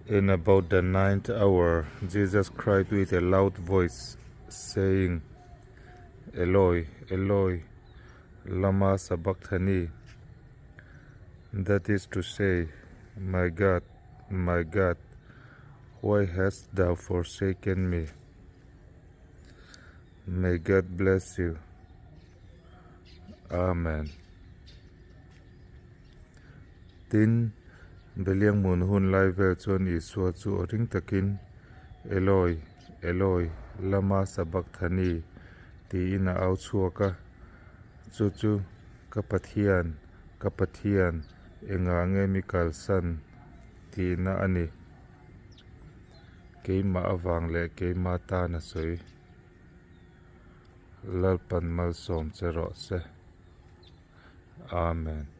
In about the ninth hour Jesus cried with a loud voice, saying, Eloi, Eloi, lama sabachthani? That is to say, My God, my God, why hast thou forsaken me? May God bless you. Amen. Tin, Beliang mun hun lai vel chuan Isua chu aw ring takin, Eloi, Eloi, lama sabachthani? tiin a au chhuak a. Chu chu, Ka Pathian, ka Pathian, engah nge mi kalsan? tihna a ni. Keimah avang leh keimah tan a sawi. Lalpan malsawm che rawh se. Amen.